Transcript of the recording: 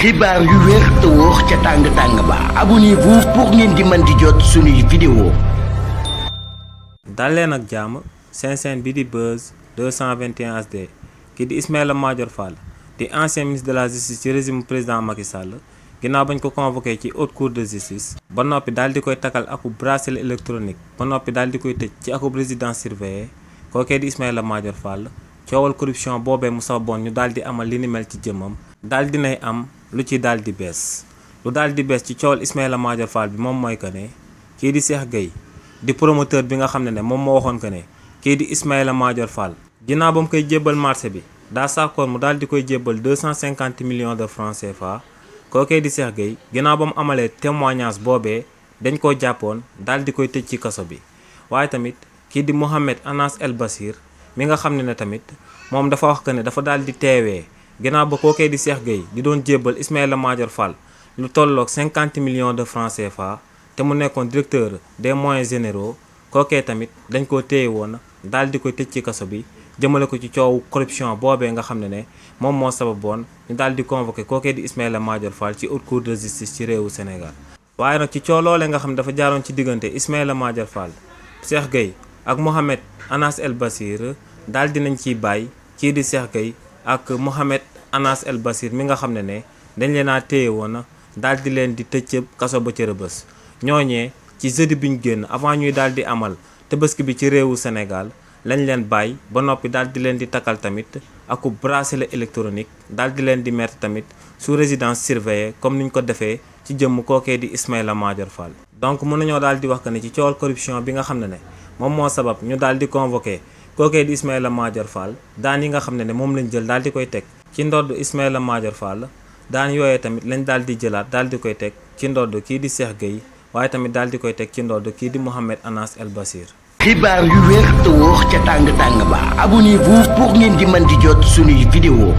xibaar yu wér te wóor ca tàng-tàng ba abonnez-vous pour ngeen di mën di jot suñuy vidéo. dal leen ak jàmm seen chaîne bi di Buzz 221 HD kii di Ismaïla Madior Fall di ancien ministre de la justice ci régime président Macky Sall ginnaaw bañ ko convoqué ci haute cour de justice ba noppi daal di koy takkal akub bracelet électronique ba noppi daal di koy tëj ci akub résidence surveillée kookee di Ismaïla Madior Fall coowal corruption boobee mu saboon ñu daal di amal li ni mel ci jëmmam daal dinay am lu ci daal di bees lu daal di bees ci coowal Ismaïla Madior Fall bi moom mooy que ne kii di Cheikh Gueye di promoteur bi nga xam ne moom moo waxoon que ne kii di Ismaïla Madior Fall ginnaaw ba mu koy jébbal marché bi daa sàkkoon mu daal di koy jébbal 250 millions de francs CFA kookee di Cheikh Gueye ginnaaw ba mu amalee témoignage boobee dañ koo jàppoon daal di koy tëj ci kaso bi waaye tamit kii di Mohamed Anas El Bassir mi nga xam ne tamit moom dafa wax que ne dafa daal di teewee ginnaaw ba kookee di Cheikh Gueye di doon jébbal Ismaïla Madior Fall lu tolloog 50 millions de francs CFA te mu nekkoon directeur des moyens généraux kookee tamit dañ koo téye woon daal di koy tëj ci kaso bi jëmale ko ci coowu corruption boobee nga xam ne moom moo sababoon ñu daal di convoqué kookee di Ismaïla Madior Fall ci haute cour de justice ci réewu Sénégal. waaye nag ci coow loolee nga xam ne dafa jaaroon ci diggante Ismaïla Madior Fall Cheikh Gueye ak Mohamed Anas El Bassir daal dinañ ciy bàyyi kii di Cheikh Gueye ak Mohamed Anas El Bassir mi nga xam ne dañ leen a téye woon daal di leen di tëj kaso ba ca Rebeuss ñooñee ci jeudi bi ñu génn avant ñuy daal di amal Tabaski bi ci réewu Sénégal lañ leen bàyyi ba noppi daal di leen di takkal tamit aku bracelet électronique daal di leen di mettre tamit sous résidence surveillée comme niñ ko defee ci jëmm kookee di Ismaïla Madior Fall. donc mën nañoo daal di wax que ne ci coowal corruption bi nga xam ne moom moo sabab ñu daal di convoqué kookee di Ismaïla Madior Fall daan yi nga xam ne moom lañ jël daal di koy teg ci ndodd Ismaïla Madior Fall daan yooyee tamit lañ daal di jëlaat daal di koy teg ci ndodd kii di Cheikh Gueye waaye tamit daal di koy teg ci ndodd kii di Mohamed Anas El Bassir. xibaar yu wér te wóor ca tàng-tàng ba abonnez-vous pour ngeen di mën di jot suñuy vidéo.